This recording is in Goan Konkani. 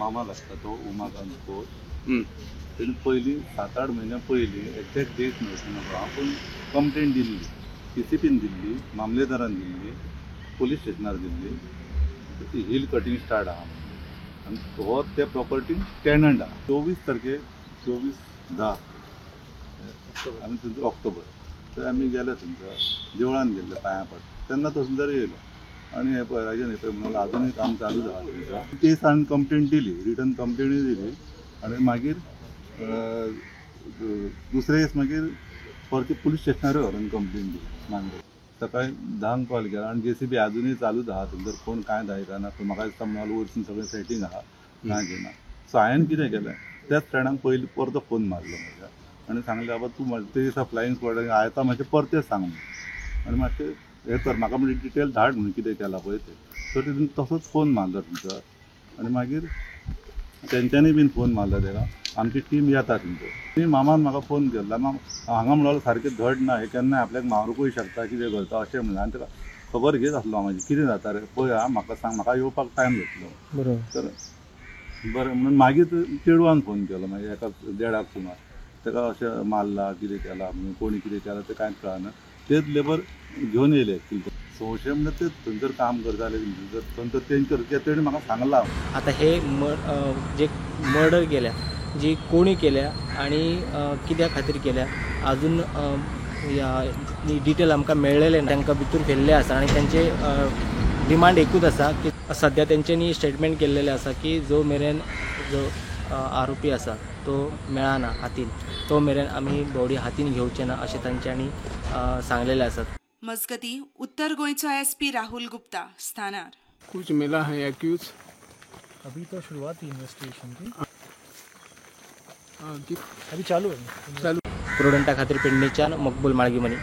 मामा लागता तो उमाकांत खोत. तेणी पयलीं 7-8 म्हयन्या पयलीं, एक्झॅक्ट डेट न्हय हांव, पूण कंप्लेन दिल्ली, सीसीपीन दिल्ली, मामलेदारान दिल्ली, पोलीस स्टेशनार दिल्ली. ती हिल कटिंग स्टार्ट आहा म्हणून आनी हो त्या प्रॉपर्टीन टेनंट आहा. 24 तारखेक, 24/10 आमी थंयसर, ऑक्टोबर, थंय आमी गेले, थंयसर देवळान गेल्ले पांयां पड. तेन्ना तो सुंदर येयलो आनी हे पळय राजन, हे पळय म्हणून अजुनूय काम चालूच आहा थंयसर. ते दिसा कंप्लेन दिली, रिटर्न कंप्लेनूय दिली आनी मागीर दुसरे दीस मागीर परती पुलीस स्टेशनारूय व्हरून कंप्लेन दिली. मागीर सकाळी 10क कॉल केला आनी जेसीबी अजुनूय चालूच आहा थंयसर. कोण कांय दाखयना. पूण म्हाका दिसता म्हणून वयरसून सगळें सेटींग आहा, कांय घेना. सो हांवें कितें केलें, त्याच फ्रेंडाक पयलीं परतो फोन मारलो म्हज्या आनी सांगलें, बाबा तूं ते दिसा फ्लायींग स्क्वॉडाक आयता, मातशें परतें सांग म्हणून आनी मातशें हें कर म्हाका, म्हणजे डिटेल धाड म्हणून कितें केलां पळय तें. सो तितून तसोच फोन मारलो थंयसर आनी मागीर तेंच्यांनी बीन फोन मारलो तेका, आमची टीम येता थंयसर. ती मामान म्हाका फोन केल्लो, मामा हांगा म्हणलो सारकें धड ना, हें केन्नाय आपल्याक मारूंकूय शकता, कितें करता अशें म्हणलें. आनी ताका खबर घेत आसलो हांव म्हाजी, कितें जाता रे पळय आं, म्हाका सांग, म्हाका येवपाक टायम जातलो. तर बरें म्हणून मागीर चेडवान फोन केलो. मागीर एका देडाक सुमार ताका अशें मारला, कितें केलां म्हणून, कोणी कितें केलां तें कांयच कळना. तेच लेबर घेवन येयले एक्चुली. संवशे म्हणल्यार ते थंयसर काम करताले, थंयसर तेंचेर तेणी म्हाका सांगलां. आता हे जे मर्डर केल्या, जी कोणी केल्या आणि कित्या खातीर केल्या, अजून डिटेल आमकां मेळ्ळेले ना. तांकां भितूर व्हेल्ले आसा आनी तांचे डिमांड एकूच आसा की सद्या तेंच्यांनी स्टेटमेंट केल्लेले आसा की जो मेरेन जो आरोपी आसा तो मेळना हातीन, तो मेरेन आमी बॉडी हातीन घेवचे ना, अशें तांच्यांनी सांगलेले आसात. मजगती, उत्तर गोंयचो एसपी राहुल गुप्ता स्थानार. कुछ मिला है एक्यूज? अभी तो शुरुआत ही इन्वेस्टिगेशन की. हाँ, अभी चालू है. चालू. प्रुडंटा खातीर पेडणेच्यान मकबूल माळगीमनी.